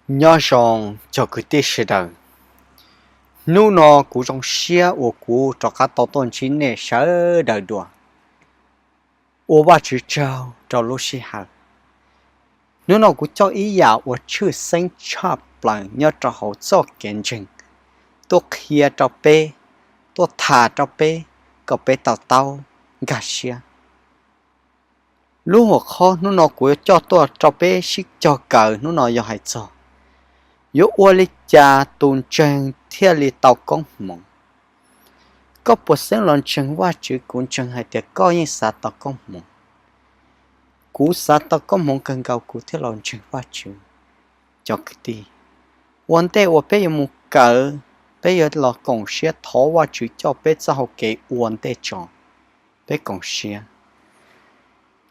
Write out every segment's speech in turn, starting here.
Nyob zoo cov kwv tij sawv daws, hnub no kuv zoo siab uas kuv rov qab tau tuaj ntsib nej sawv daws dua, ua Vajtswv tsaug rau lub sij hawm. Hnub no kuv coj ib yam uas tshwj xeeb tshaj plaws nyob rau hauv txoj kev ntseeg tuaj qhia rau peb, tuaj tham rau peb kom peb to taub nkag siab. Lub hauv qhov hnub no kuv yuav coj tuaj rau peb sib cog kawm hnub no yog hais txog yuav ua li cas tus ntseeg thiaj li tau koob hmoov. Koj puas xeeb los ntseeg Vajtswv? Kuv ntseeg hais tias koj yeej xav tau koob hmoov. Kuv xav tau koob hmoov kawg nkaus kuv thiaj los ntseeg Vajtswv. Cov kwv tij, ua ntej uas peb yuav mus kawm, peb yuav los koom siab thov Vajtswv coj peb txoj hau kev ua ntej tso. Peb koom siab.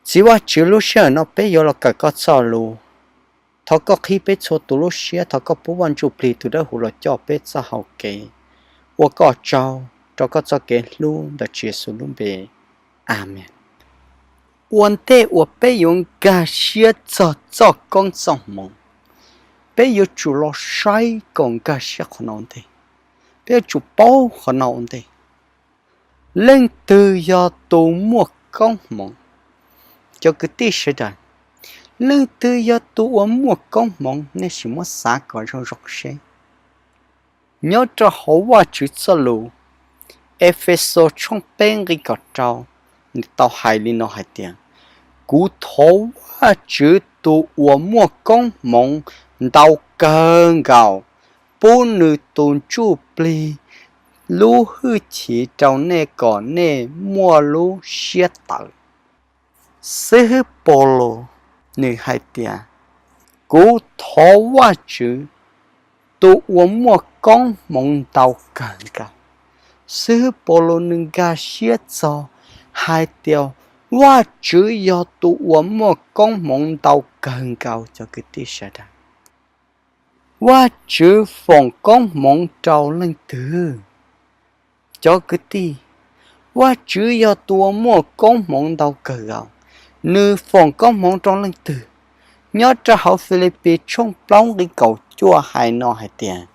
Txiv Vajtswv, lub sij hawm no peb yuav los kawm koj txoj lus. Thov koj qhib peb txhua tus lub siab, thov koj pub Vaj Ntsujplig tus Dawbhuv los coj peb txoj hau kev. Ua koj tsaug rau koj txoj kev hlub ntawm Tswv Yexus lub npe. Amees. Ua ntej uas peb yuav nkag siab txog txoj koob txoj hmoov, peb yuav tsum los saib kom nkag siab qhov no ua ntej. Peb yuav tsum paub qhov no ua ntej. Leej twg yog tus muaj koob hmoov? Cov kwv tij sawv daws, leej twg yog tus uas muaj koob hmoov? Nej sim muab xav kom zoo zoo seb. Nyob rau hauv Vajtswv txoj lus, Efexus tshooj peb nqe kaum rau, nws tau hais li no hais tias, kuv thov Vajtswv tus uas muaj koob hmoov ntau kawg nkaus pub nws tus ntsuj plig lub hwj chim rau nej kom nej muaj lub siab tawv. Xib hwb Paulus nws hais tias, kuv thov Vajtswv tus uas muaj koob hmoov ntau kawg nkaus. Xib hwb Paulus nws nkag siab txog hais tias Vajtswv yog tus uas muaj koob hmoov ntau kawg nkaus. Cov kwv tij sawv daws, Vajtswv foom koob hmoov rau leej twg? Cov kwv tij, Vajtswv yog tus uas muaj koob hmoov ntau kawg nkaus. Nws foom koob hmoov rau leej twg? Nyob rau hauv Filipis tshooj plaub nqe kaum cuaj hais no hais tias,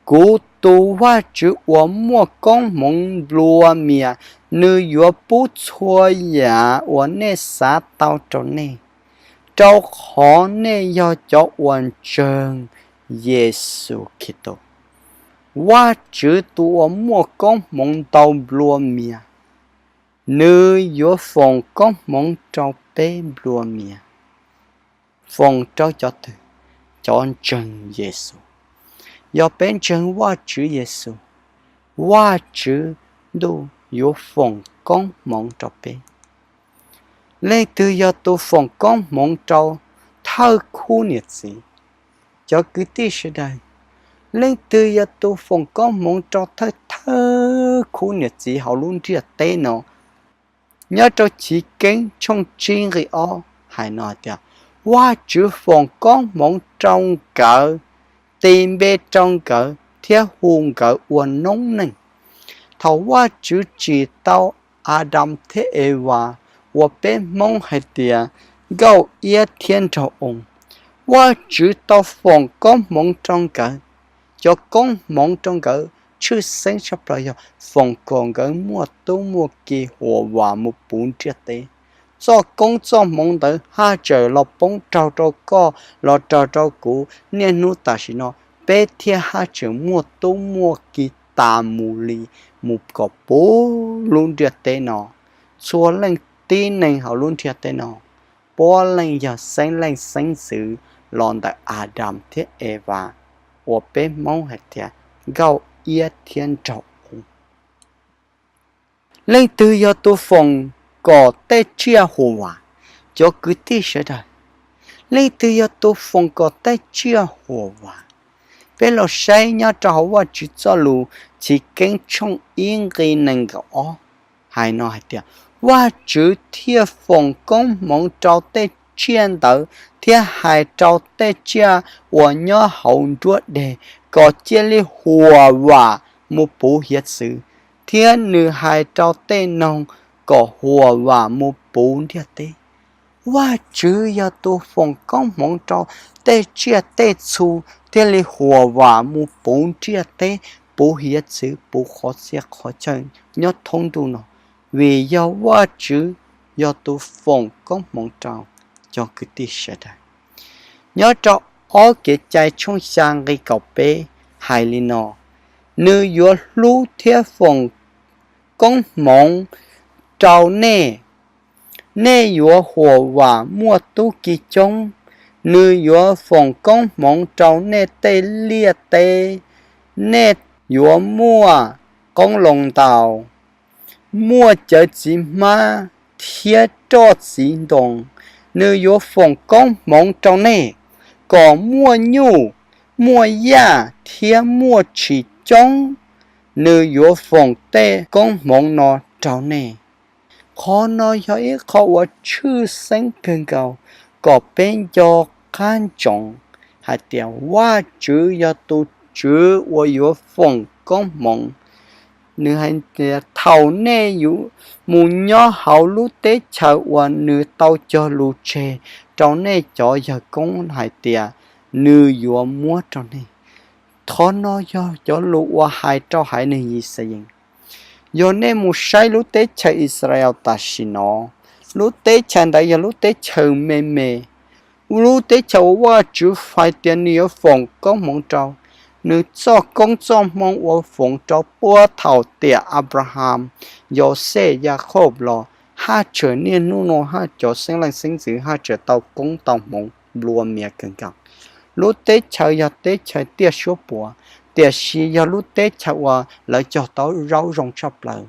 kuv tus Vajtswv uas muaj koob hmoov nplua mias, nws yuav pub txhua yam uas nej xav tau rau nej, rau qhov nej yog cov uas ntseeg Yexus Khetos. Vajtswv tus uas muaj koob hmoov ntau nplua mias, nws yuav foom koob hmoov rau peb nplua mias. Foom rau cov twg? Cov ntseeg Yexus. Yog peb ntseeg Vajtswv Yexus, Vajtswv ntuj yuav foom koob hmoov rau peb. Leej twg yog tus foom koob hmoov rau thawj khub niam txiv? Cov kwv tij sawv daws, leej twg yog tus foom koob hmoov rau thawj thawj khub niam txiv hauv lub ntiaj teb no? Nyob rau Chiv Keeb tshooj tsib nqe ob hais no tias, Vajtswv foom koob hmoov rau nkawd, tis npe rau nkawd thiab hu nkawd ua noob neej. Thaum Vajtswv tsim tau Adas thiab Evas uas peb Hmoob hais tias nkauj iab thiab nraug oo, Vajtswv tau foom koob hmoov rau nkawd. Cov koob hmoov rau nkawd tshwj xeeb tshaj plaws yog foom kom nkawd muaj tub muaj ki huam vam mus puv ntiaj teb. Txoj koob txoj hmoov ntawd haj tseem los poob raug rau koj los raug rau kuv niaj hnub tam sim no, peb thiaj haj tseem muaj tub muaj ki tas mus li, mus kom puv lub ntiaj teb no. Txhua leej tib neeg hauv lub ntiaj teb no, puav leej yog xeeb leej xeeb ntxwv los ntawm Adas thiab Evas uas peb Hmoob hais tias nkauj iab thiab nraug oo. Leej twg yog tus foom kom tej tsiaj huam vam? Cov kwv tij sawv daws, leej twg yog tus foom kom tej tsiaj huam vam? Peb los saib nyob rau hauv Vajtswv txoj lus Chiv Keeb tshooj ib nqe nees nkaum ob hais no hais tias, Vajtswv thiaj foom koob hmoov rau tej tsiaj ntawd thiab hais rau tej tsiaj uas nyob hauv nruab deg kom cia li huam vam mus puv hiav txwv, thiab nws hais rau tej noog kom huam vam mus puv ntiaj teb. Vajtswv yog tus foom koob hmoov rau tej tsiaj tej txhu thiaj li huam vam mus puv ntiaj teb, puv hiav txwv, puv qhov txhia qhov chaw nyob thoob ntuj no, vim yog Vajtswv yog tus foom koob hmoov rau. Cov kwv tij sawv daws, nyob rau ob Kev cai tshooj xya nqi kaum peb hais li no: Nws yuav hlub thiab foom koob hmoov rau nej, nej yuav huam vam muaj tub ki coob. Nws yuav foom koob hmoov rau nej tej liaj teb, nej yuav muaj qoob loo ntau, muaj cawv txiv hmab thiab roj txiv ntoo. Nws yuav foom koob hmoov rau nej kom muaj nyuj, muaj yaj thiab muaj tshis coob. Nws yuav foom tej koob hmoov no rau nej. Qhov no yog ib qho uas tshwj xeeb kawg nkaus kom peb nco qab ntsoov hais tias Vajtswv yog tus Tswv uas yuav foom koob hmoov. Nws hais tias thaum nej yuav mus nyob hauv lub teb chaws uas nws tau cog lus tseg rau nej cov yawg koob hais tias nws yuav muab rau nej. Qhov no yog cov lus uas hais rau haiv neeg Yixalayees. Yog nej mus saib lub teb chaws Israel tam sim no, lub teb chaws ntawd yog lub teb chaws me me, lub teb chaws uas Vajtswv hais tias nws yuav foom koob hmoov rau. Nws txoj koob txoj hmoov uas foom rau puag thaum tiam Abraham, Yauxej, Yakhauj los haj tseem niaj hnub no haj cov xeeb leej xeeb ntxwv haj tseem tau koob tau hmoov nplua mias kawg nkaus. Lub teb chaws yog teb chaws tiaj suab puam, tiam sis yog lub teb chaws uas lawv cog tau zaub zoo tshaj plaws.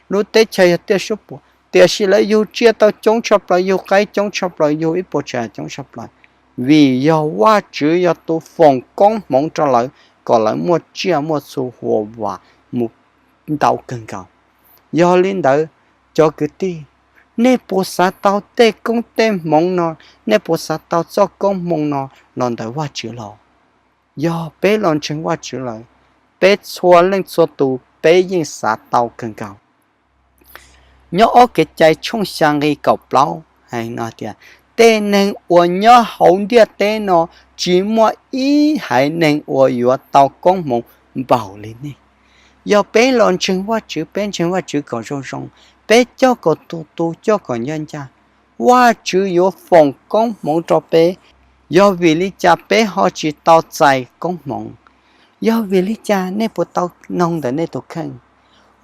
Lub teb chaws yog tiaj suab puam, tiam sis lawv yug tsiaj tau coob tshaj plaws, yug qaib coob tshaj plaws, yug ib puas tsav coob tshaj plaws, vim yog Vajtswv yog tus foom koob hmoov rau lawv kom lawv muaj tsiaj muaj txhu huam vam mus ntau kawg nkaus. Yog li ntawd, cov kwv tij, nej puas xav tau tej koob tej hmoov no? Nej puas xav tau txoj koob hmoov no los ntawm Vajtswv los? Yog peb los ntseeg Vajtswv lawm, peb txhua leej txhua tus peb yeej xav tau kawg nkaus. Nyob ob Kev cai tshooj xya nqi kaum plaub hais no tias tej neeg uas nyob hauv ntiaj teb no tsis muaj ib haiv neeg uas yuav tau koob hmoov npaum li nej. Yog peb los ntseeg Vajtswv, peb ntseeg Vajtswv kom zoo zoo, peb coj kom tus tus coj kom ncaj ncaj, Vajtswv yuav foom koob hmoov rau peb. Yog vim li cas peb ho tsis tau txais koob hmoov? Yog vim li cas? Nej puas tau noog ntawm nej tus kheej.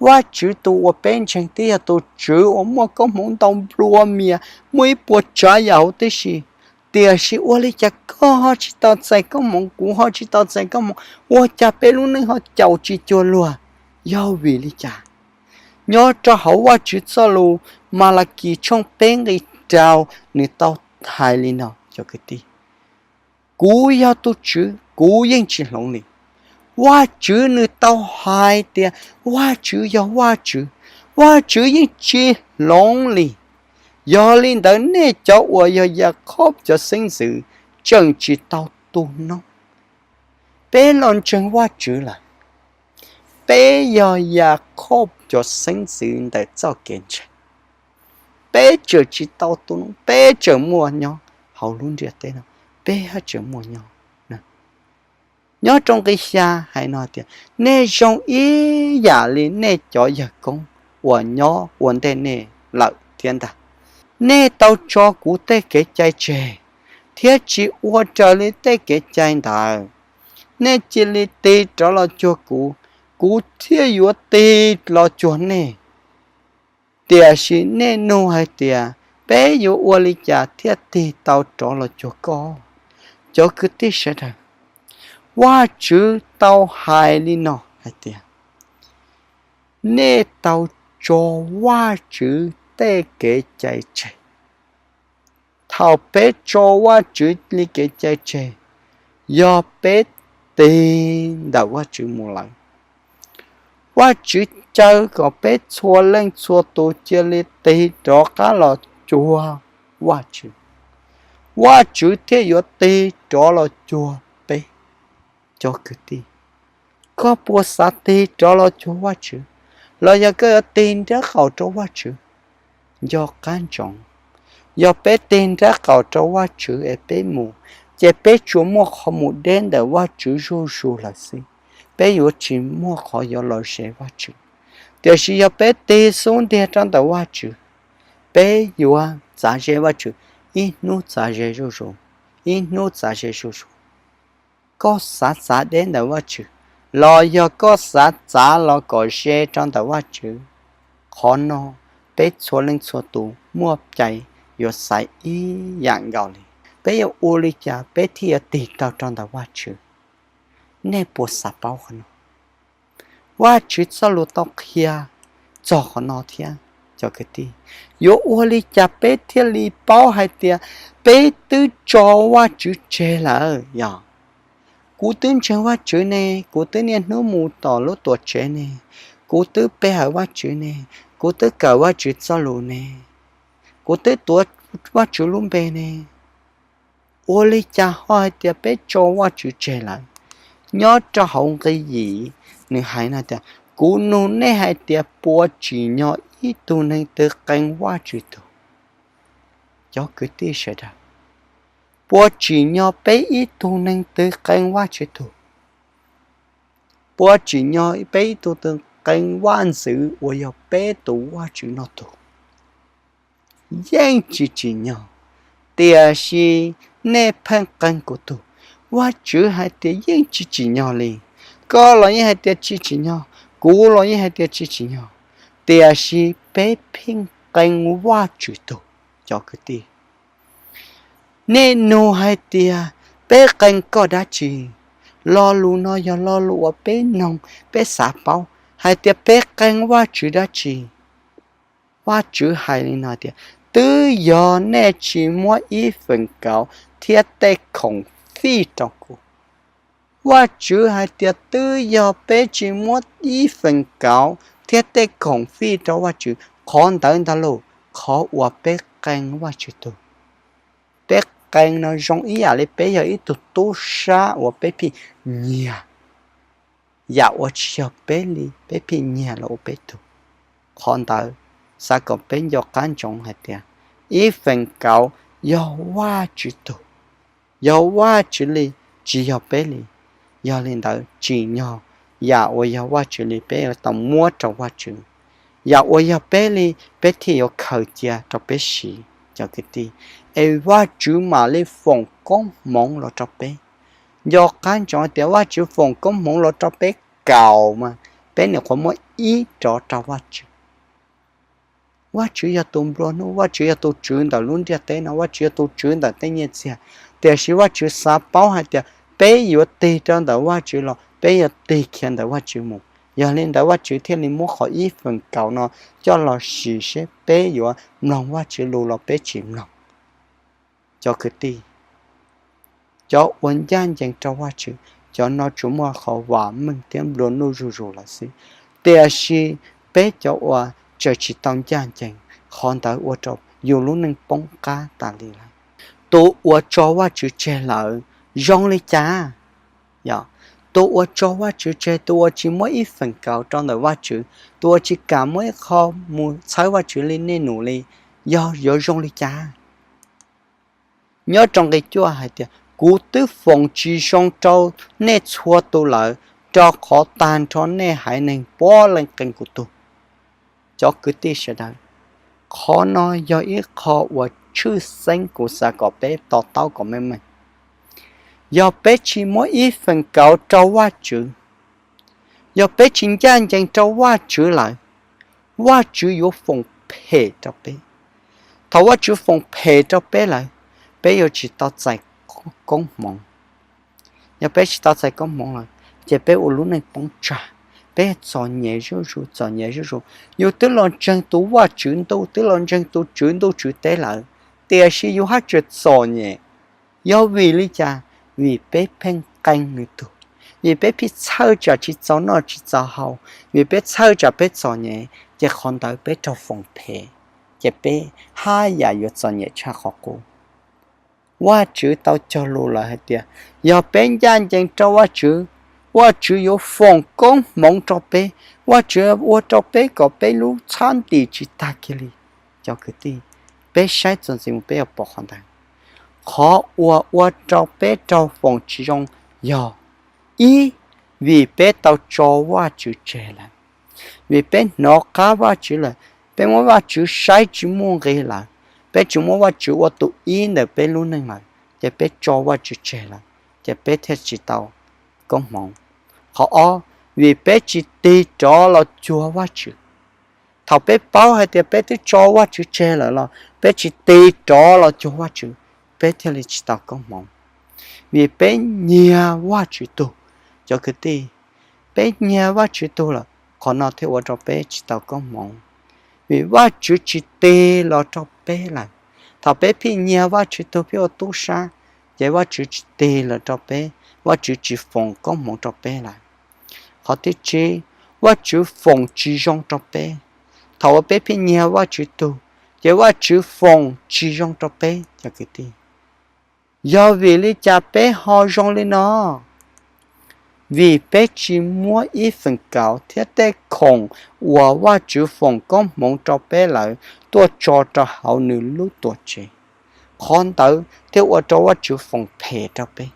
Vajtswv tus uas peb ntseeg twb yog tus Tswv uas muaj koob hmoov ntau nplua mias, muaj ib puas tsav yam huv tib si. Tiam sis ua li cas koj ho tsis tau txais koob hmoov, kuv ho tsis tau txais koob hmoov? Ua cas peb lub neej ho caum tsis cuag luag? Yog vim li cas? Nyob rau hauv Vajtswv txoj lus Malakis tshooj peb nqi rau, nws tau hais li no, cov kwv tij: Kuv yog tus Tswv, kuv yeej tsis hloov li. Vajtswv nws tau hais tias Vajtswv yog Vajtswv, Vajtswv yeej tsis hloov li. Yog li ntawd nej cov uas yog Yakhob cov xeeb ntxwv tseem tsis tau tu noob. Peb los ntseeg Vajtswv lawm, peb yog Yakhob cov xeeb ntxwv ntawm txoj kev ntseeg. Peb tseem tsis tau tu noob, peb tseem muaj nyob hauv lub ntiaj teb no, peb haj tseem muaj nyob. Nyob rau nqi xya hais no tias: Nej zoo ib yam li nej cov yawg koob uas nyob ua ntej nej lawm thiab ntag. Nej tau tso kuv tej kev cai tseg, thiab tsis ua raws li tej kev cai ntawd. Nej cia li tig rov los cuag kuv, kuv thiaj yuav tig los cuag nej. Tiam sis nej nug hais tias: Peb yuav ua li cas thiaj tig tau rov los cuag koj? Cov kwv tij sawv daws, Vajtswv tau hais li no hais tias: Nej tau tso Vajtswv tej kev cai tseg. Thaum peb tso Vajtswv li kev cai tseg, yog peb tig ntawm Vajtswv mus lawm. Vajtswv caw kom peb txhua leej txhua tus cia li tig rov qab los cuag Vajtswv, Vajtswv thiaj yuav tig rov los cuag peb. Cov kwv tij, koj puas xav tig rov los cuag Vajtswv, los yog koj yuav tig nrab qaum rau Vajtswv? Nco qab ntsoov, yog peb tig nrab qaum rau Vajtswv es peb mus, ces peb tsuas muaj qhov mus deb ntawm Vajtswv zuj zus lawm xwb, peb yuav tsis muaj qhov yuav los ze Vajtswv. Tiam sis yog peb tig xub ntiag rau ntawm Vajtswv, peb yuav txav ze Vajtswv ib hnub txav ze zuj zus, ib hnub txav ze zuj zus. Koj xav txav deb ntawm Vajtswv, los yog koj xav txav los kom ze rau ntawm Vajtswv, qhov no peb txhua leej txhua tus muaj cai yuav xaiv ib yam nkaus li. Peb yuav ua li cas peb thiaj yuav tig tau rau ntawm Vajtswv? Nej puas xav paub qhov no? Vajtswv txoj lus tau qhia txog qhov no thiab, cov kwv tij. Yuav ua li cas peb thiaj li paub hais tias peb twb tso Vajtswv tseg lawm? Yog kuv twb ntseeg Vajtswv ne, kuv twb niaj hnub mus tom lub tuam tsev ne, kuv twb pe hawm Vajtswv ne, kuv twb kawm Vajtswv txoj lus ne, kuv twb tuav Vajtswv lub npe ne, ua li cas ho hais tias peb tso Vajtswv tseg lawm? Nyob rau hauv nqi yim, nws hais no tias, kuv nug nej hais tias puas tsim nyog ib tug neeg twg qee Vajtswv tug? Cov kwv tij sawv daws, puas tsim nyog peb ib tug neeg twg qee Vajtswv tug? Puas tsim nyog peb ib tug twg qee vaj ntxwv uas yog peb tus Vajtswv no tug? Yeej tsis tsim nyog. Tiam sis nej pheej qee kuv tug. Vajtswv hais tias yeej tsis tsim nyog li. Koj los yeej hais tias tsis tsim nyog, kuv los yeej hais tias tsis tsim nyog, tiam sis peb pheej qee Vajtswv tug. Cov kwv tij, nej nug hais tias peb qee koj dab tsi? Lo lus no yog lo lus uas peb noog, peb xav paub hais tias peb qee Vajtswv dab tsi. Vajtswv hais li no tias, twb yog nej tsis muab ib feem kauv thiab tej khoom fij rau kuv. Vajtswv hais tias twb yog peb tsis muab ib feem kauv thiab tej khoom fij rau Vajtswv, qhov ntawd ntag lauj, qhov uas peb qee Vajtswv tug. Peb qee no zoo ib yam li peb yog ib tug tub sab uas peb pheej nyiag yam uas tsis yog peb li, peb pheej nyiag los ua peb tug. Qhov ntawd xav kom peb nco qab ntsoov hais tias ib feem kauv yog Vajtswv tug, yog Vajtswv li, tsis yog peb li. Yog li ntawd tsim nyog yam uas yog Vajtswv li peb yuav tau muab rau Vajtswv, yam uas yog peb li peb thiaj yuav khaws cia rau peb siv, cov kwv tij, es Vajtswv mam li foom koob hmoov los rau peb. Nco qab ntsoov tias Vajtswv foom koob hmoov los rau peb kaum mas, peb nyuam qhuav muab ib rov rau Vajtswv. Vajtswv yog tus nplua nuj, Vajtswv yog tus tswv ntawm lub ntiaj teb no, Vajtswv yog tus tswv ntawm tej nyiaj txiag. Tiam sis Vajtswv xav paub hais tias peb yuav tig rau ntawm Vajtswv los peb yuav tig khiav ntawm Vajtswv mus. Yog li ntawd Vajtswv thiaj li muab qhov ib feem kauv no coj los sim seb peb yuav mloog Vajtswv lus los peb tsis mloog. Cov kwv tij, cov uas ncaj ncees rau Vajtswv, cov no tsuas muaj qhov vam meej thiab nplua nuj zuj zus lawm xwb. Tiam sis peb cov uas tseem tsis tau ncaj ncees, qhov ntawd ua rau yus lub neej poob qab tas li lawm. Tus uas tso Vajtswv tseg lawm zoo li cas? Yog tus uas tso Vajtswv tseg, tus uas tsis muab ib feem kauv rau ntawm Vajtswv, tus uas tsis kam muab ib qho mus txhawb Vajtswv li nej num li, yog yuav zoo li cas? Nyob rau nqe cuaj hais tias, kuv twb foom tsis zoo rau nej txhua tus lawm, rau qhov tag nrho nej haiv neeg puav leej qee kuv tug. Cov kwv tij sawv daws, qhov no yog ib qho uas tshwj xeeb kuv xav kom peb to taub kom meej meej. Yog peb tsis muab ib feem kauv rau Vajtswv, yog peb tsis ncaj ncees rau Vajtswv lawm, Vajtswv yuav foom phem rau peb. Thaum Vajtswv foom phem rau peb lawm, peb yuav tsis tau txais koob hmoov. Yog peb tsis tau txais koob hmoov lawm, ces peb ua lub neej poob tsag, peb txom nyem zuj zus, txom nyem zuj zus. Yus twb los ntseeg tus Vajtswv ntuj, twb los ntseeg tus Tswv ntuj Tswv teb lawm, tiam sis yus haj tseem txom nyem. Yog vim li cas? Vim peb pheej qee nws tug, vim peb pheej txhawj tsam tsis txaus noj tsis txaus haus, vim peb txhawj tsam peb txom nyem, ces qhov ntawd peb raug foom phem, ces peb haj yam yuav txom nyem tshaj qhov qub. Vajtswv tau cog lus lawm hais tias, yog peb ncaj ncees rau Vajtswv, Vajtswv yuav foom koob hmoov rau peb, Vajtswv ua rau peb kom peb lub txhab ntim tsis tag kiag li. Cov kwv tij, peb saib txuas ntxiv mus peb yuav pom qhov ntawd. Qhov uas ua rau peb raug foom tsis zoo yog, ib, vim peb tau tso Vajtswv tseg lawm. Vim peb hnov qab Vajtswv lawm, peb muab Vajtswv saib tsis muaj nqis lawm, peb tsis muab Vajtswv ua tus ib ntawm peb lub neej lawm, ces peb tso Vajtswv tseg lawm, ces peb thiaj tsis tau koob hmoov. Qhov ob, vim peb tsis tig rov los cuag Vajtswv. Thaum peb paub hais tias peb twb tso Vajtswv tseg lawm los peb tsis tig rov los cuag Vajtswv, peb thiaj li tsis tau koob hmoov. Vim peb nyiag Vajtswv tug, cov kwv tij, peb nyiag Vajtswv tug lawm, qhov no thiaj ua rau peb tsis tau koob hmoov. Vim Vajtswv tsis tig los rau peb lawm. Thaum peb pheej nyiag Vajtswv tug pheej ua tub sab, ces Vajtswv tsis tig los rau peb, Vajtswv tsis foom koob hmoov rau peb lawm. Qhov thib tsib, Vajtswv foom tsis zoo rau peb. Thaum uas peb pheej nyiag Vajtswv tug, ces Vajtswv foom tsis zoo rau peb, cov kwv tij. Yog vim li cas peb ho zoo li no? Vim peb tsis muab ib feem kaum thiab tej khoom uas Vajtswv foom koob hmoov rau peb lawm tuaj tso rau hauv nws lub tuam tsev. Qhov ntawd thiaj ua rau Vajtswv foom phem rau peb.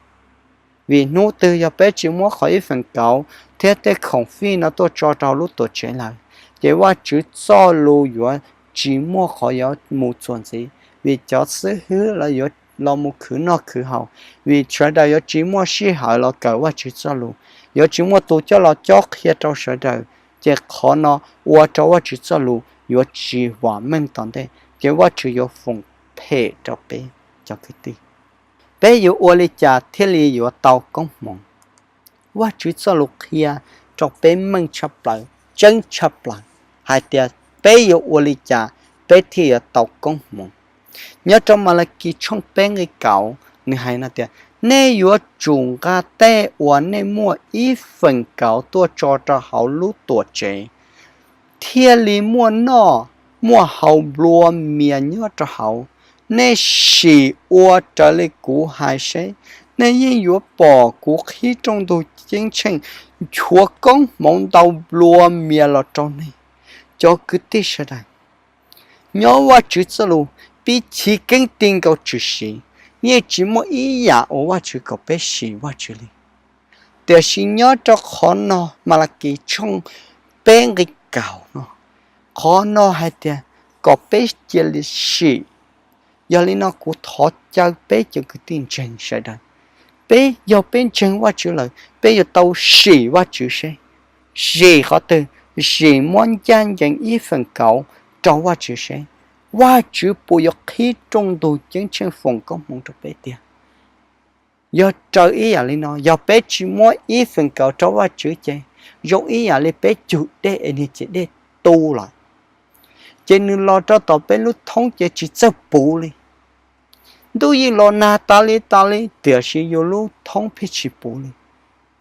Vim hnub twg yog peb tsis muab qhov ib feem kaum thiab tej khoom fij no tuaj tso rau lub tuam tsev lawm, ces Vajtswv txoj lus yuav tsis muaj qhov yuav mus txuas ntxiv, vim cov xib hwb lawv yuav los mus khwv noj khwv haus, vim sawv daws yuav tsis muaj sij hawm los kawm Vajtswv txoj lus, yuav tsis muaj tus coj los cob qhia rau sawv daws, ces qhov no ua rau Vajtswv txoj lus yuav tsis vam meej tom ntej, ces Vajtswv yuav foom phem rau peb, cov kwv tij. Peb yuav ua li cas thiaj li yuav tau koob hmoov? Vajtswv txoj lus qhia rau peb meej tshaj plaws, tseeb tshaj plaws hais tias peb yuav ua li cas peb thiaj yuav tau koob hmoov. Nyob rau Malakis tshooj peb nqe kaum, nws hais no tias, nej yuav tsum nqa tej uas nej muaj ib feem kaum tuaj tso rau hauv lub tuam tsev, thiaj li muaj noj muaj haus nplua mias nyob rau hauv. Nej sim ua raws li kuv hais seb, nej yeej yuav pom kuv qhib rooj ntug ceeb tsheej nchuav koob hmoov ntau nplua mias los rau nej. Cov kwv tij sawv daws, nyob Vajtswv txoj lus pib chiv keeb ti nkaus tshwm sim, yeej tsis muaj ib yam uas Vajtswv kom peb sim Vajtswv li. Tiam sis nyob rau qhov no, Malakis tshooj peb nqe kaum no, qhov no hais tias kom peb cia li sim. Yog li no kuv thov caw peb cov kwv tij ntseeg sawv daws, peb yog peb ntseeg Vajtswv lawm, peb yuav tau sim Vajtswv seb. Sim qhov twg? Sim muab ncaj ncees ib feem kaum rau Vajtswv seb, Vajtswv puas yuav qhib rooj ntug ceeb tsheej foom koob hmoov rau peb tiag. Yog raws ib yam li no, yog peb tsis muab ib feem kaum rau Vajtswv ces zoo ib yam li peb cug dej es niag ces dej tu lawm, ces nws los rau tom peb lub thoob ces tsis txawj puv li. Ntuj yeej los nag tas li tas li, tiam sis yus lub thoob pheej tsis puv li,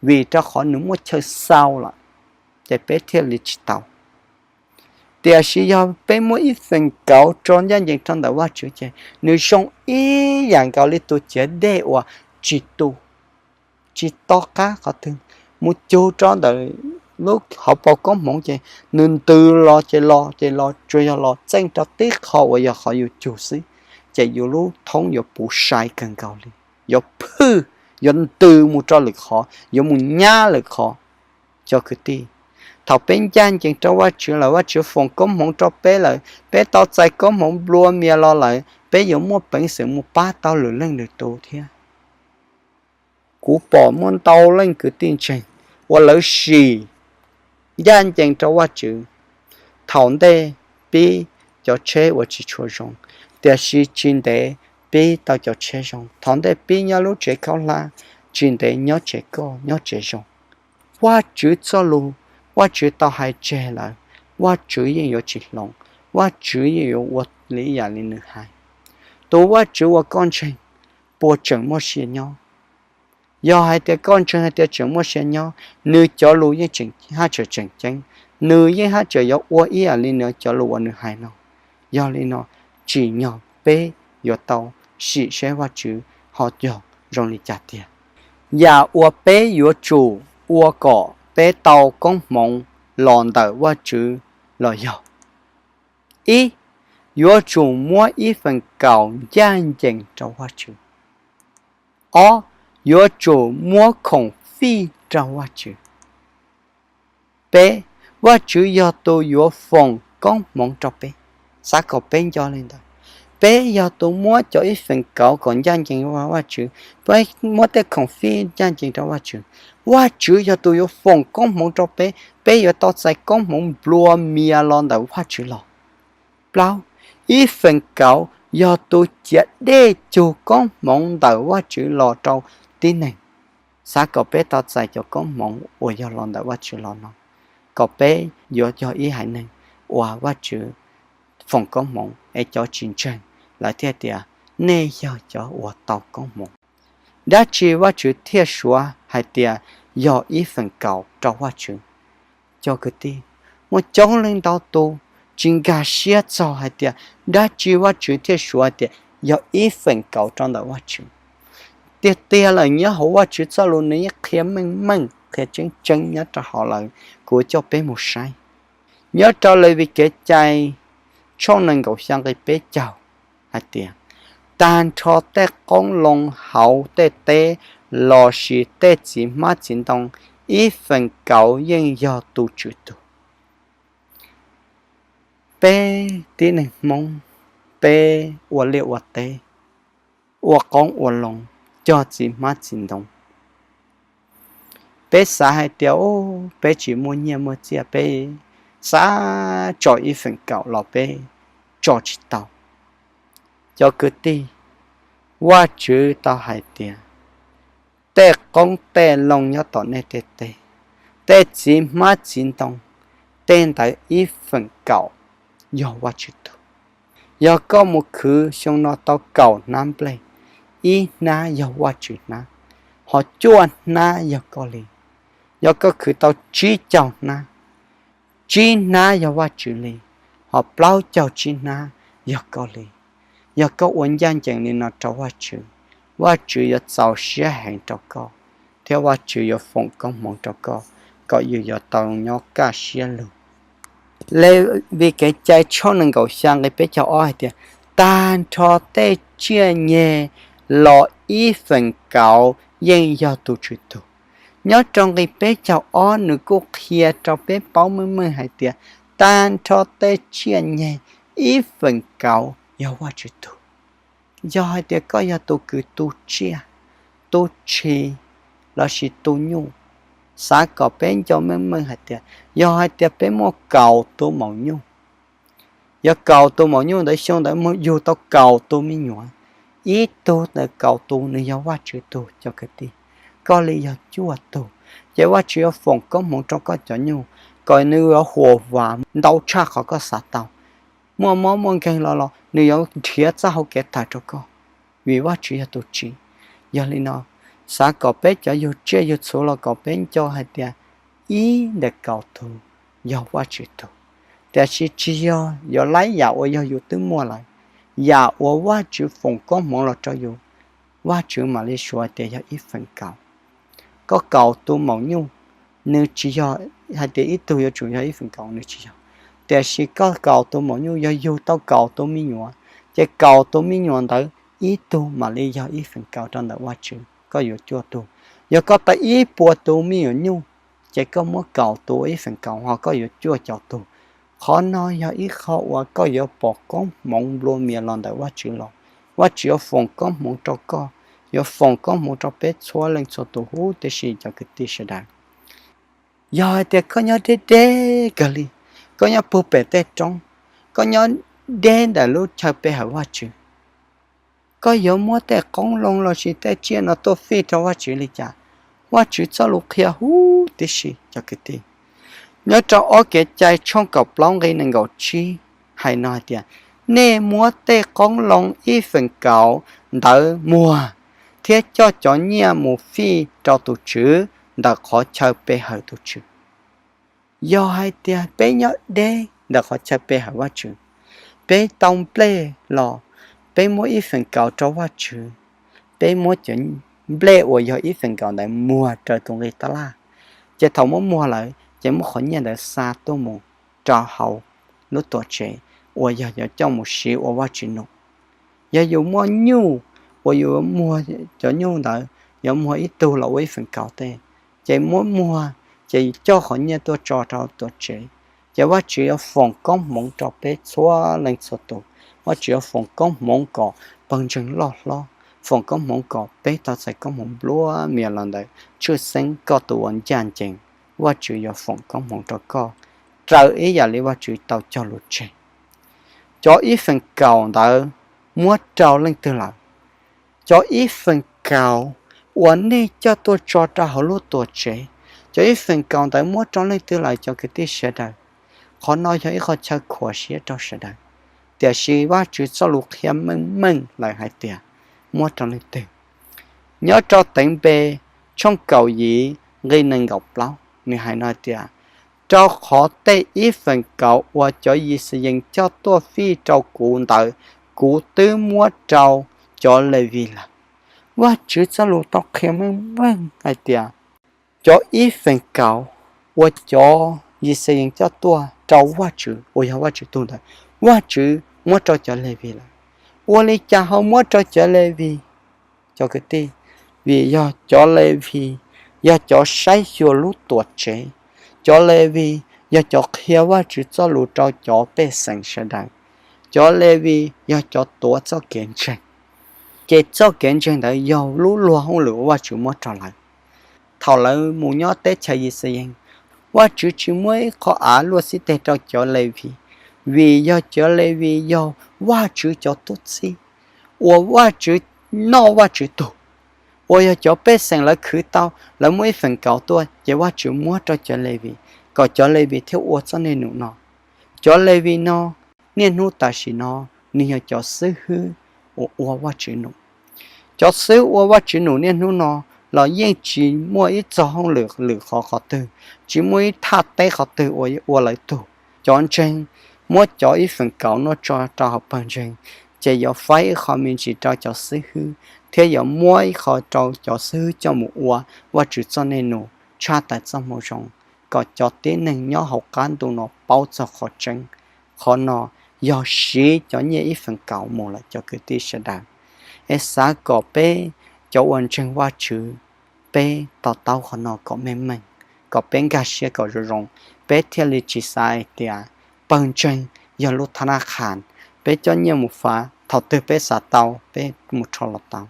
vim rau qhov nws muaj chaw xau lawm, ces peb thiaj li tsis tau. Tiam sis yog peb muab ib feem kaum rau ncaj ncees rau ntawm Vajtswv ces nws zoo ib yam nkaus li tus ciav dej uas tsis tu, tsis to qab qhov twg, mus cug rau ntawm lub hauv paus koob hmoov ces nws ntws los ces los ces los, tsuas yog los txeej rau tib qho uas yog qhov yus cug xwb, ces yus lub thoob yuav puv sai kawg nkaus li, yuav phwj, yuav ntws mus rau lwm qhov, yuav mus nyab lwm qhov. Cov kwv tij, thaum peb ncaj ncees rau Vajtswv lawm, Vajtswv foom koob hmoov rau peb lawm, peb tau txais koob hmoov nplua mias los lawm, peb yuav muaj peev xwm mus pab tau lwm leej lwm tus thiab. Kuv pom muaj ntau leej kwv tij ntseeg uas lawv sim ncaj ncees rau Vajtswv, thaum ntej pib cov tsheb uas tsis tshua zoo, tiam sis tsis ntev pib tau cov tsheb zoo. Thaum ntej pib nyob lub tsev khaub hlab, tsis ntev nyob tsev koj nyob tsev zoo. Vajtswv txoj lus, Vajtswv tau hais tseg lawm, Vajtswv yeej yuav tsis hloov, Vajtswv yeej yuav ua li ib yam li nws hais. Tus Vajtswv uas koj ntseeg puas tseem muaj sia nyob? Yog hais tias koj ntseeg hais tias tseem muaj sia nyob, nws cov lus yeej tseem haj tseem tseem ceeb, nws yeej haj tseem yuav ua ib yam li nws cov lus uas nws hais no. Yog li no, tsim nyog peb yuav tau sim seb Vajtswv ho yog zoo li cas tiag. Yam uas peb yuav tsum ua kom peb tau koob hmoov los ntawm Vajtswv los yog: ib, yuav tsum muab ib feem kaum ncaj ncees rau Vajtswv. Ob, yuav tsum muab khoom fij rau Vajtswv. Peb, Vajtswv yog tus yuav foom koob hmoov rau peb. Xav kom peb nco li ntawd. Peb yog tus muab cov ib feem kauv kom ncaj ncees rau Vajtswv, peb muab tej khoom fij ncaj ncees rau Vajtswv. Vajtswv yog tus yuav foom koob hmoov rau peb, peb yuav tau txais koob hmoov nplua mias los ntawm Vajtswv los. Plaub, ib feem kauv yog tus ciav dej cug koob hmoov ntawm Vajtswv los rau tib neeg. Xav kom peb tau txais cov koob hmoov uas yog los ntawm Vajtswv los no, kom peb yuav yog ib haiv neeg uas Vajtswv foom koob hmoov, es cov tsis ntseeg lawv thiaj tias nej yog cov uas tau koob hmoov. Dab tsi Vajtswv thiaj suav hais tias yog ib feem kauv rau Vajtswv? Cov kwv tij, muaj coob leej ntau tus tsis nkag siab txog hais tias dab tsi Vajtswv thiaj suav hais tias yog ib feem kauv rau ntawm Vajtswv. Tiag tiag lawm, nyob hauv Vajtswv txoj lus nws yeej qhia meej meej, qhia tseeb tseeb nyob rau hauv lawm. Kuv coj peb mus saib nyob rau Levis Kev Cai tshooj nees nkaum xya nqe peb caug hais tias, tag nrho tej qoob loo hauv tej teb lossis tej txiv hmab txiv ntoo, ib feem kauv yeej yog tus Tswv tug. Peb tib neeg Hmoob, peb ua liaj ua teb, ua qoob ua loo, cog txiv hmab txiv ntoo. Peb xav hais tias, u, peb tsis muaj nyiaj muaj txiaj, peb xav tso ib feem kauv los peb tso tsis tau. Cov kwv tij, Vajtswv tau hais tias, tej qoob tej loo nyob tom nej tej teb, tej txiv hmab txiv ntoo, tej ntawd ib feem kauv yog Vajtswv tug. Yog koj mus khwv xyoo no tau kaum hnab nplej, ib hnab yog Vajtswv hnab, ho cuaj hnab yog koj li. Yog koj khwv tau tsib caug hnab, tsib hnab yog Vajtswv li, ho plaub caug tsib hnab yog koj li. Yog koj ua ncaj ncees li no rau Vajtswv, Vajtswv yuav txaus siab heev rau koj, thiab Vajtswv yuav foom koob hmoov rau koj kom yus yuav tau nyob kaj siab lug. Levis Kev Cai tshooj nees nkaum xya nqe peb caug ob hais tias, tag nrho tej tsiaj nyeg los ib feem kauv yeej yog tus Tswv tug. Nyob rau nqe peb caug ob nws kuj qhia rau peb paub meej meej hais tias tag nrho tej tsiaj nyeg ib feem kauv yog Vajtswv tug. Yog hais tias koj yog tus kws tu tsiaj, tu tshis lossis tu nyuj, xav kom peb nco meej meej hais tias yog hais tias peb muaj kaum tus maum nyuj, yog kaum tus maum nyuj ntawd xyoo ntawd muaj yug tau kaum tus me nyuam, ib tug ntawm kaum tus nws yog Vajtswv tug cov kwv tij, koj li yog cuaj tug, ces Vajtswv yuav foom koob hmoov rau koj cov nyuj kom nws yuav huam vam ntau tshaj qhov koj xav tau. Muaj mob muaj nkeeg los los nws yuav nrhiav txoj hau kev tawm rau koj, vim Vajtswv yog tus tsim. Yog li no, xav kom peb cov yug tsiaj yug txhu los kom peb nco hais tias ib ntawm kaum tug yog Vajtswv tug, tiam sis tsis yog yuav laib yam uas yog yus twb muaj lawm. Yam uas Vajtswv foom koob hmoov los rau yus, Vajtswv mam li suav tias yog ib feem kaum. Koj kaum tus maum nyuj, nws tsis yog hais tias ib tug yuav tsum yog ib feem kaum, nws tsis yog. Tiam sis koj kaum tus maum nyuj yog yug tau kaum tus me nyuam, ces kaum tus me nyuam ntawd ib tug mam li yog ib feem kaum rau ntawm Vajtswv, koj yuav cuaj tug. Yog koj tau ib puas tus me nyuam nyuj, ces koj muab kaum tus ua ib feem kaum ho koj yuav cuaj caum tug. Qhov no yog ib qho uas koj yuav pom koob hmoov nplua mias los ntawm Vajtswv los. Vajtswv yuav foom koob hmoov rau koj, yuav foom koob hmoov rau peb txhua leej txhua tus huv tib si cov kwv tij sawv daws. Yog hais tias koj nyob deb deb kawg li, koj nyob puag pem tej roob, koj nyob deb ntawm lub chaw pe hawm Vajtswv, koj yuav muab tej qoob loo lossis tej tsiaj no tuaj fij rau Vajtswv li cas? Vajtswv txoj lus qhia huv tib si cov kwv tij. Nyob rau ob Kev cai tshooj kaum plaub nqe nees nkaum tsib hais no hais tias, nej muab tej qoob loo ib feem kaum ntawd muag thiab coj cov nyiaj mus fij rau tus Tswv ntawm qhov chaw pe hawm tus Tswv. Yog hais tias peb nyob deb ntawm qhov chaw pe hawm Vajtswv, peb tau nplej los, peb muab ib feem kaum rau Vajtswv, peb muab cov nplej uas yog ib feem kaum ntawd muag raws tus nqi tab laj, ces thaum muab muag lawm ces muab qhov nyiaj ntawd xa tuaj mus rau hauv lub tuam tsev uas yog yuav coj mus siv ua Vajtswv num. Yog yus muaj nyuj uas yuav muag cov nyuj ntawd, yuav muag ib tug los ua ib feem kaus tej, ces muab muag, ces coj qhov nyiaj tuaj tso rau tuam tsev. Ces Vajtswv yuav foom koob hmoov rau peb txhua leej txhua tus. Vajtswv yuav foom koob hmoov kom pawg ntseeg loj hlob, foom koob hmoov kom peb tau txais koob hmoov nplua mias los ntawm tshwj xeeb koj tus uas ncaj ncees. Vajtswv yuav foom koob hmoov rau koj raws ib yam li Vajtswv tau cog lus tseg. Cov ib feem kaus ntawd muab rau leej twg lawm? Cov ib feem kaus uas nej coj tuaj tso rau hauv lub tuam tsev, cov ib feem kaus ntawd muab rau leej twg lawm cov kwv tij sawv daws? Qhov no yog ib qho chaw khuam siab rau sawv daws, tiam sis Vajtswv txoj lus qhia meej meej lawm hais tias muab rau leej twg. Nyob rau Teev Npe tshooj kaum yim nqe nees nkaum plaub nws hais no tias, rau qhov tej ib feem kaus uas cov Yixayees coj tuaj fij rau kuv ntawd, kuv twb muab rau cov Levis lawm. Vajtswv txoj lus tau qhia meej meej hais tias cov ib feem kaus uas cov Yixayees coj tuaj rau Vajtswv uas yog Vajtswv tug ntawd, Vajtswv muab rau cov Levis lawm. Ua li cas ho muab rau cov Levis? Cov kwv tij, vim yog cov Levis yog cov saib xyuas lub tuam tsev, cov Levis yog cov qhia Vajtswv txoj lus rau cov pej xeem sawv daws, cov Levis yog cov tuav txoj kev ntseeg. Ces txoj kev ntseeg ntawd yog lub luag hauj lwm uas Vajtswv muab rau lawv. Thaum lawv mus nyob teb chaws Yixayees, Vajtswv tsis muab ib qho av luaj xib teg rau cov Levis, vim yog cov Levis yog Vajtswv cov tub txib, uas Vajtswv noj Vajtswv tug, uas yog cov pej xeem lawv khwv tau, lawv muab ib feem kaus tuaj ces Vajtswv muab rau cov Levis, kom cov Levis thiaj ua txoj niaj num no. Cov Levis no, niaj hnub tam sim no, nws yog cov xib hwb uas ua Vajtswv num. Cov xib hwb ua Vajtswv num niaj hnub no los yeej tsis muaj ib txog hauj lwm lwm qhov qhov twg, tsis muaj ib thaj teb qhov twg uas ua lawv tug. Cov ntseeg muab cov ib feem kaus no tso rau hauv pawg ntseeg, ces yuav faib ib qho me ntsis rau cov xib hwb, thiab yuav muab ib qho rau cov xib hwb coj mus ua Vajtswv txoj niaj num tshaj tawm txoj moo zoo, kom cov tib neeg nyob hauv qab ntuj no paub txog qhov tseeb. Qhov no yog siv cov nyiaj ib feem kaus mus lawm cov kwv tij sawv daws. Es xav kom peb cov uas ntseeg Vajtswv, peb to taub qhov no kom meej meej, kom peb nkag siab kom zoo zoo, peb thiaj li tsis xav hais tias pawg ntseeg yog lub tha naj khas, peb coj nyiaj mus fav, thaum twg peb xav tau peb mus rho los tau.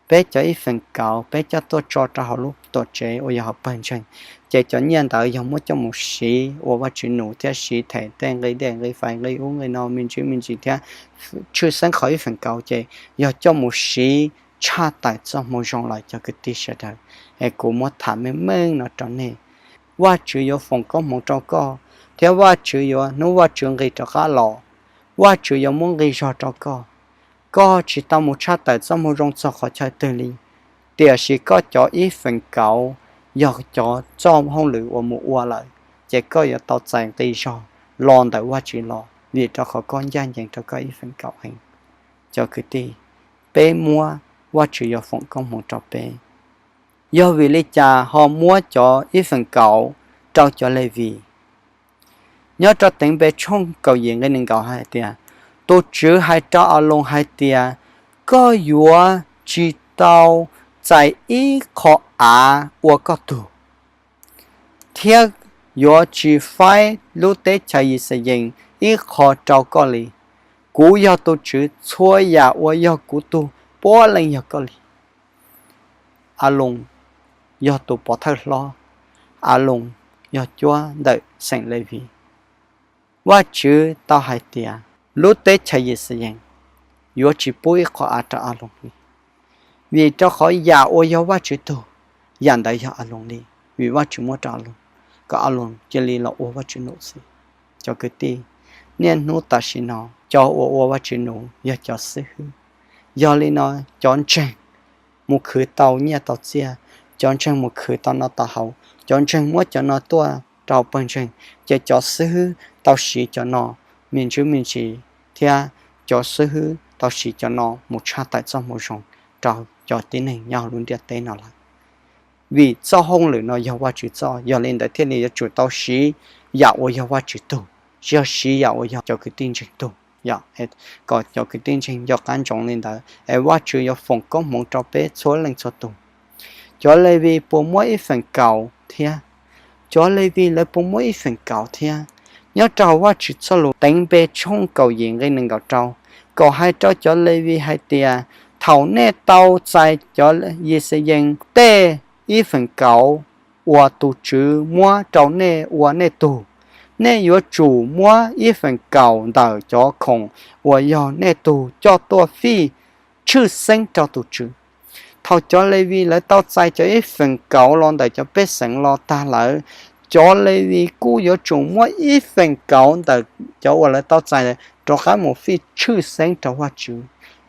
Peb cov ib feem kaus peb coj tuaj tso rau hauv lub tuam tsev uas yog hauv pawg ntseeg, ces cov nyiaj ntawd yog muab coj mus siv ua Vajtswv num thiab siv them tej nqi dej nqi fais nqi ub nqi no me ntsis me ntsis thiab tshwj xeeb qhov ib feem kaus ces yog coj mus siv tshaj tawm txoj moo zoo lawm cov kwv tij sawv daws. Es kuv muab tham meej meej no rau nej. Vajtswv yuav foom koob hmoov rau koj, thiab Vajtswv yuav, hnub Vajtswv nqis rov qab los, Vajtswv yuav muab nqi zog rau koj. Koj tsis tau mus tshaj tawm txoj moo zoo txog qhov chaw twg li, tiam sis koj cov ib feem kaus yog cov txoj hauj lwm uas mus ua lawm, ces koj yuav tau txais nqi zog los ntawm Vajtswv los, vim rau qhov koj ncaj ncees rau koj ib feem kaus heev. Cov kwv tij, peb muab, Vajtswv yuav foom koob hmoov rau peb. Yog vim li cas ho muab cov ib feem kaus rau cov Levis? Nyob rau Teev Npe tshooj kaum yim nqe nees nkaum hais tias, tus Tswv hais rau Aloos hais tias, koj yuav tsis tau txais ib qho av ua koj tug, thiab yuav tsis faib lub teb chaws Yixayees ib qho rau koj li. Kuv yog tus Tswv, txhua yam uas yog kuv tug puav leej yog koj li. Aloos yog tus pov thawj hlob, Aloos yog cuab ntawm xeem Levis. Vajtswv tau hais tias lub teb chaws Yixayees yuav tsis pub ib qho av rau Aloos li, vim rau qhov yam uas yog Vajtswv tug, yam ntawd yog Aloos li, vim Vajtswv muab rau Aloos, kom Aloos cia li los ua Vajtswv num xwb. Cov kwv tij, niaj hnub tam sim no cov uas ua Vajtswv num yog cov xib hwb. Yog li no, cov ntseeg mus khwv tau nyiaj tau txiaj, cov ntseeg mus khwv tau no tau haus, cov ntseeg muab cov no tuaj rau pawg ntseeg, ces cov xib hwb tau siv cov no me ntsis me ntsis, thiab cov xib hwb tau siv cov no mus tshaj tawm txoj moo zoo rau cov tib neeg nyob hauv lub ntiaj teb no lawm. Vim txoj hauj lwm no yog Vajtswv txoj, yog li ntawd thiaj li yuav tsum tau siv yam uas yog Vajtswv tug, tsis yog siv yam uas yog cov kwv tij ntseeg tug. Yog, kom cov kwv tij ntseeg nco qab ntsoov li ntawd es Vajtswv yuav foom koob hmoov rau peb txhua leej txhua tus. Cov Levis puas muab ib feem kaum thiab? Cov Levis lawv puas muab ib feem kaum thiab? Nyob rau hauv Vajtswv txoj lus Teev Npe tshooj kaum yim nqe nees nkaum rau, kom hais rau cov Levis hais tias, thaum nej tau txais cov Yixayees tej ib feem kaum uas tus Tswv muab rau nej ua nej tug, nej yuav tsum muab ib feem kaum ntawm cov khoom uas yog nej tug coj tuaj fij tshwj xeeb rau tus Tswv. Thaum cov Levis lawv tau txais cov ib feem kaum los ntawm cov pej xeem los tag lawm, cov Levis kuj yuav tsum muab ib feem kaum ntawm cov uas lawv tau txais rov qab mus fij tshwj xeeb rau Vajtswv.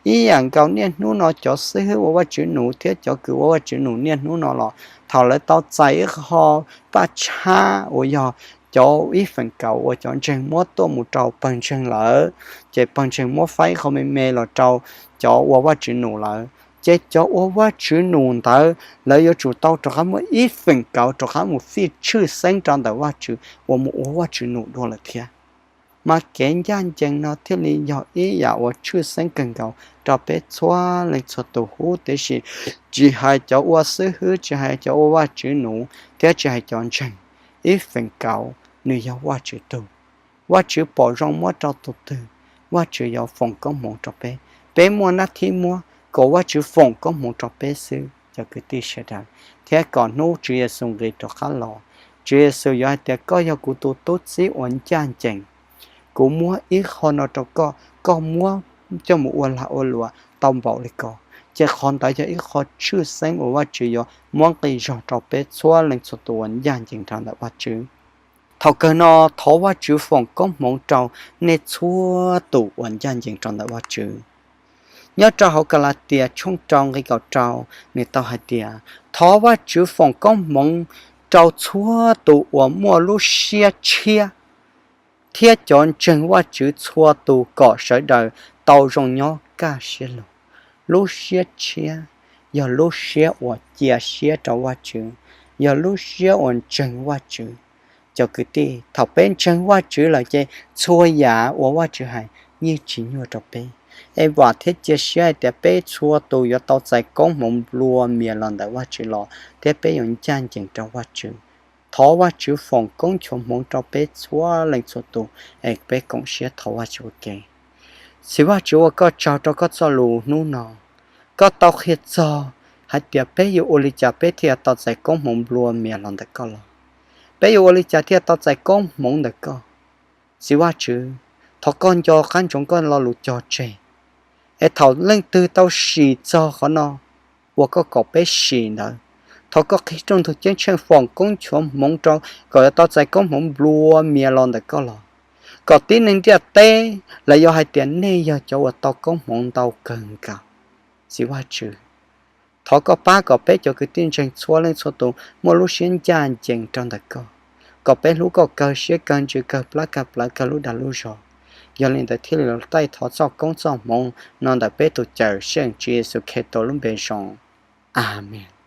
Ib yam nkaus niaj hnub no cov xib hwb ua Vajtswv num thiab cov kws ua Vajtswv num niaj hnub no los, thaum lawv tau txais ib qho paj tshab uas yog cov ib feem kaum uas cov ntseeg muab tuaj mus rau pawg ntseeg lawm, ces pawg ntseeg muab faib qhov me me los rau cov ua Vajtswv num lawm, ces cov ua Vajtswv num ntawd lawv yuav tsum tau rov qab muab ib feem kaum rov qab mus fij tshwj xeeb rau ntawm Vajtswv uas mus ua Vajtswv num dua lawm thiab. Mas kev ncaj ncees no thiaj li yog ib yam uas tshwj xeeb kawg nkaus rau peb txhua leej txhua tus huv tib si, tsis hais cov ua xib hwb, tsis hais cov ua Vajtswv num, thiab tsis hais cov ntseeg. Ib feem kaum nws yog Vajtswv tug. Vajtswv pom zoo muab rau tus twg, Vajtswv yuav foom koob hmoov rau peb. Peb muaj nab thib muab kom Vajtswv foom koob hmoov rau peb xwb cov kwv tij sawv daws, thiab kom hnub Tswv Yexus nqis rov qab los, Tswv Yexus yuav hais tias, koj yog kuv tus tub txib uas ncaj ncees, kuv muab ib qho no rau koj, koj muab coj mus ua lag ua luam tau npaum li ko. Ces qhov ntawd yog ib qho tshwj xeeb uas Vajtswv yuav muab nqi zog rau peb txhua leej txhua tus uas ncaj ncees rau ntawm Vajtswv. Thaum kawg no, thov Vajtswv foom koob hmoov rau nej txhua tus uas ncaj ncees rau ntawm Vajtswv. Nyob rau hauv Kalatias tshooj rau nqe kaum rau, nws tau hais tias, thov Vajtswv foom koob hmoov rau txhua tus uas muaj lub siab tshiab, thiab cov ntseeg Vajtswv txhua tus kom sawv daws tau zoo nyob kaj siab lug. Lub siab tshiab yog lub siab uas cia siab rau Vajtswv, yog lub siab uas ntseeg Vajtswv. Cov kwv tij, thaum peb ntseeg Vajtswv lawm ces txhua yam uas Vajtswv hais yeej tsis nyuaj rau peb. Es vam thiab cia siab hais tias peb txhua tus yuav tau txais koob hmoov nplua mias los ntawm Vajtswv los, thiab peb yuav ncaj ncees rau Vajtswv. Thov Vajtswv foom koob nchuav hmoov rau peb txhua leej txhua tus, es peb koom siab thov Vajtswv ua ke. Txiv Vajtswv, ua koj tsaug rau koj txoj lus hnub no. Koj tau qhia txog hais tias peb yuav ua li cas peb thiaj tau txais koob hmoov nplua mias los ntawm koj los? Peb yuav ua li cas thiaj tau txais koob hmoov ntawm koj? Txiv Vajtswv, thov koj nco qab ntsoov koj lo lus cog tseg, es thaum leej twg tau sim txog qhov no uas koj kom peb sim ntawd, thov koj qhia rooj ntug ceeb tsheej foom koob nchuav hmoov rau kom yuav tau txais koob hmoov nplua mias los ntawm koj los, kom tib neeg ntiaj teb lawv yuav hais tias nej yog cov uas tau koob hmoov ntau kawg nkaus. Txiv Vajtswv, thov koj pab kom peb cov kwv tij ntseeg txhua leej txhua tus muaj lub siab ncaj ncees rau ntawm koj, kom peb hlub koj kawg siab kawg ntsws kawg plab kawg plawv kawg lub dag lub zog. Yog li ntawd thiaj li los taij thov txoj koob txoj hmoov no ntawm peb tus Cawmseej Tswv Yexus Khetos lub npe zoo. Amees.